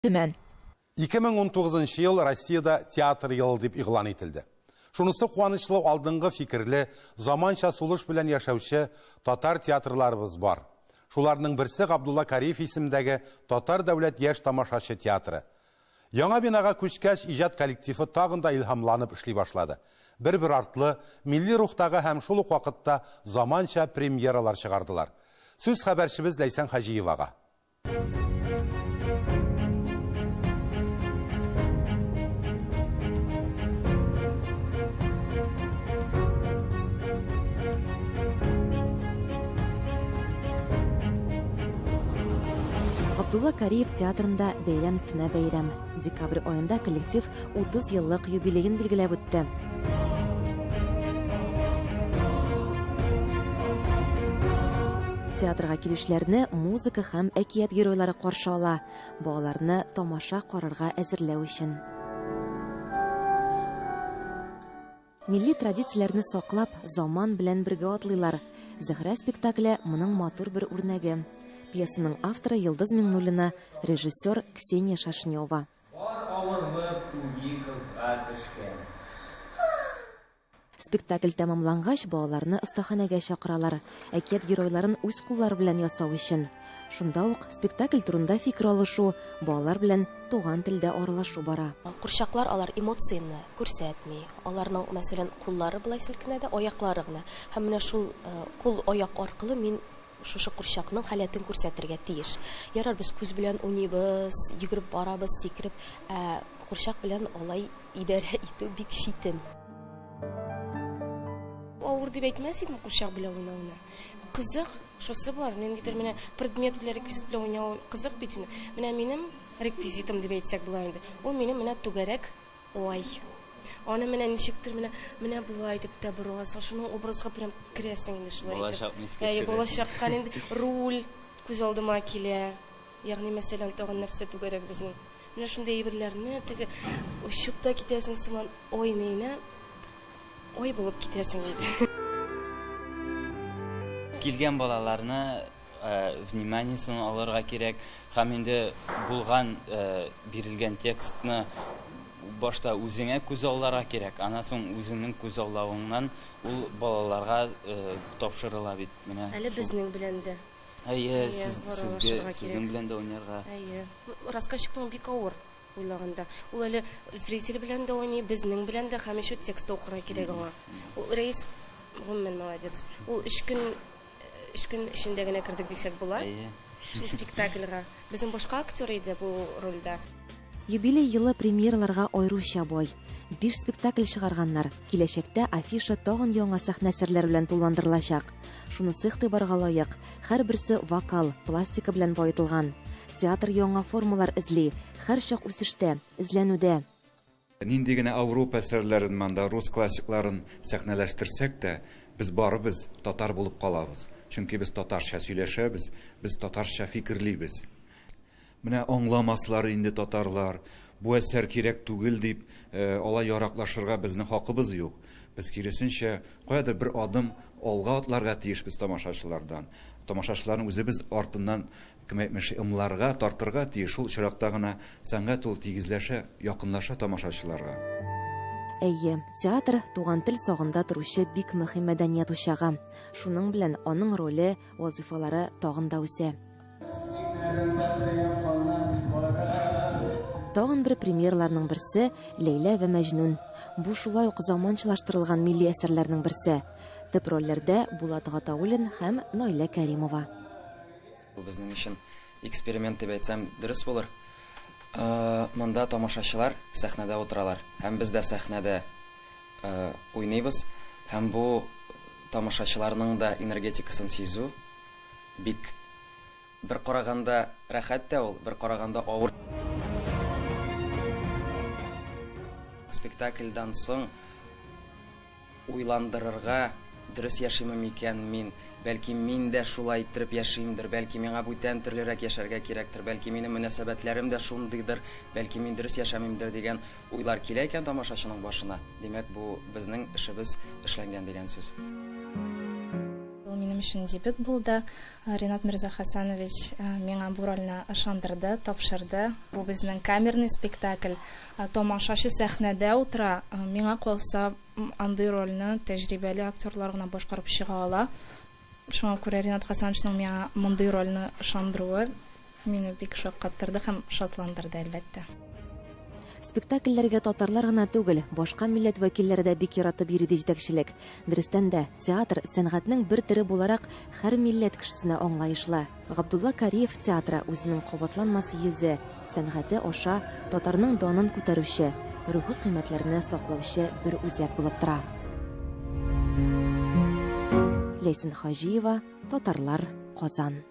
Төмән. 2019 нчы ел Россиядә театр елы дип игълан ителде. Шунысы куанычлы, алдынгы фикерле, заманча сулыш белән яшәүче татар театрларыбыз бар. Шуларның берсе Габдулла Кариев исемендәге Татар дәүләт яшь тамашачы театры. Яңа бинага күчкәч, иҗат коллективы тагын да илһамланып эшли башлады. Бер-бер артлы, милли рухтагы һәм шул ук вакытта заманча премьералар чыгардылар. Сүз хәбәрчебез Ләйсән Хаҗиевага. Габдулла Кариев театрында бәйрәм өстенә бәйрәм. Декабрь аенда коллектив 30 еллык юбилеен билгеләп үтте. Театрга килүчеләрне музыка һәм әкият геройлары каршы ала, балаларны тамаша карарга әзерләү өчен. Милли традицияләрне саклап, заман белән бергә атлыйлар. Зөһрә спектакле моның матур бер үрнәге. Пьесаның авторы Йолдыз Миңнуллина, режиссер Ксения Шашнева. Бар авырлык үги кызга төшкән. Спектакль тәмамлангач, балаларны остаханәгә чакыралар, әкият геройларын үз куллары белән ясау өчен. Шунда ук спектакль турында фикер алышу, балалар белән туган телдә аралашу бара. Курчаклар алар эмоцияне күрсәтми. Аларның, мәсәлән, куллары болай селкенә дә, аяклары гына. Һәм менә шул кул-аяк аркылы мин Шушы курчакның халәтен күрсәтергә тиеш. Ярар, без күз белән уйныйбыз, йөгереп барабыз, сикереп, ә курчак белән алай идарә итү бик читен. Авыр дип әйтмәс идем курчак белән уйнауны. Кызык, шусы бар, ниндидер менә предмет белән, реквизит белән уйнау кызык бит инде. Менә минем реквизитым дип әйтсәк була инде. Ул минем менә түгәрәк Ой. Аны менә ничектер менә менә болай дип тә борасың. Шуның образга прям керәсең инде шулай итеп. Балачакны искә Әйе, төшерәсең. балачакка нинди руль күз алдыма килә. Ягъни, мәсәлән, тагын нәрсә түгәрәк безнең. Менә шундый әйберләрне теге очып та китәсең сыман, ой нейнә, ой булып китәсең инде. Килгән балаларны вниманиесен алырга кирәк һәм инде булган бирелгән текстны башта үзеңә күзалларга кирәк, аннан соң үзеңнең күзаллавыңнан ул балаларга тапшырыла бит. Менә Әле безнең белән дә. Әйе, сез, сезгә, сезнең белән дә уйнарга. Әйе. Рассказчикның бик авыр уйлаганда. Ул әле зритель белән дә уйный, безнең белән дә һәм еще текст та укырга кирәк аңа. Ул Рәис гомумән молодец. Ул өч көн Өч көн эчендә генә кердек дисәк була. Әйе. Шул спектакльгә. Безнең башка актер иде бу рольдә. Юбилей елы премьераларга аеруча бай. Биш спектакль чыгарганнар. Киләчәктә афиша тагын яңа сәхнә әсәрләре белән тулыландырылачак. Шунысы игътибарга лаек, һәрберсе вокал, пластика белән баетылган. Театр яңа формалар эзли, һәрчак үсештә, эзләнүдә. Нинди генә Ауропа әсәрләрен, монда рус классикларын сәхнәләштерсәк тә, без барыбыз татар булып калабыз. Чөнки без татарча сөйләшәбез, без татарча фикерлибез. Менә аңламаслар инде татарлар, бу әсәр кирәк түгел дип, алай яраклашырга безнең хакыбыз юк. Без киресенчә, каядыр бер адым алга атларга тиешбез тамашачылардан. Тамашачыларны үзебез артыннан Кем әйтмешли, ымларга, тартырга тиеш, шул очракта гына сәнгать ул тигезләшә, якынлаша тамашачыларга. Әйе, театр, туган тел сагында торучы бик мөһим мәдәният учагы. Шуның белән аның роле, вазыйфалары тагын да үсә. Тагын бер премьераларның берсе, Ләйлә вә Мәҗнүн. Бу шулай ук заманчалаштырылган милли әсәрләрнең берсе. Төп рольләрдә Булат Гатауллин һәм Наилә Кәримова. Бу безнең өчен эксперимент дип әйтсәм, дөрес булыр. Монда тамашачылар сәхнәдә утыралар һәм без дә сәхнәдә уйныйбыз. Һәм бу тамашачыларның да энергетикасын сизү бик бер караганда рәхәт тә ул, бер караганда авыр. Спектакльдән соң Уйландырырга, дөрес яшиме микән мин, бәлки мин дә шулай иттереп яшимдер, бәлки миңа бүтән төрлерәк яшәргә кирәктер, бәлки минем мөнәсәбәтләрем дә шундыйдыр, бәлки мин дөрес яшәмимдер дигән уйлар килә икән тамашачының башына, димәк, бу безнең эшебез эшләнгән дигән сүз. Ул минем өчен дебют булды. Ринат Мирзахасанович миңа бу рольне ышандырды, тапшырды. Бу безнең камерный спектакль. Тамашачы сәхнәдә утыра. Миңа калса, андый рольне тәҗрибәле актерлар гына башкарып чыга ала. Шуңа күрә Ринат Хасановичның миңа мондый рольне ышандыруы мине бик шаккаттырды һәм шатландырды, әлбәттә. Спектакльләргә татарлар гына түгел, башка милләт вәкилләре дә бик яратып йөри, ди җитәкчелек. Дөрестән дә, театр, сәнгатьнең бер төре буларак, һәр милләт кешесенә аңлаешлы. Габдулла Кариев театры үзенең кабатланмас йөзе, сәнгате аша татарның данын күтәрүче, рухи кыйммәтләрне саклаучы бер үзәк булып тора. Ләйсән Хаҗиева, Татарлар, Казан.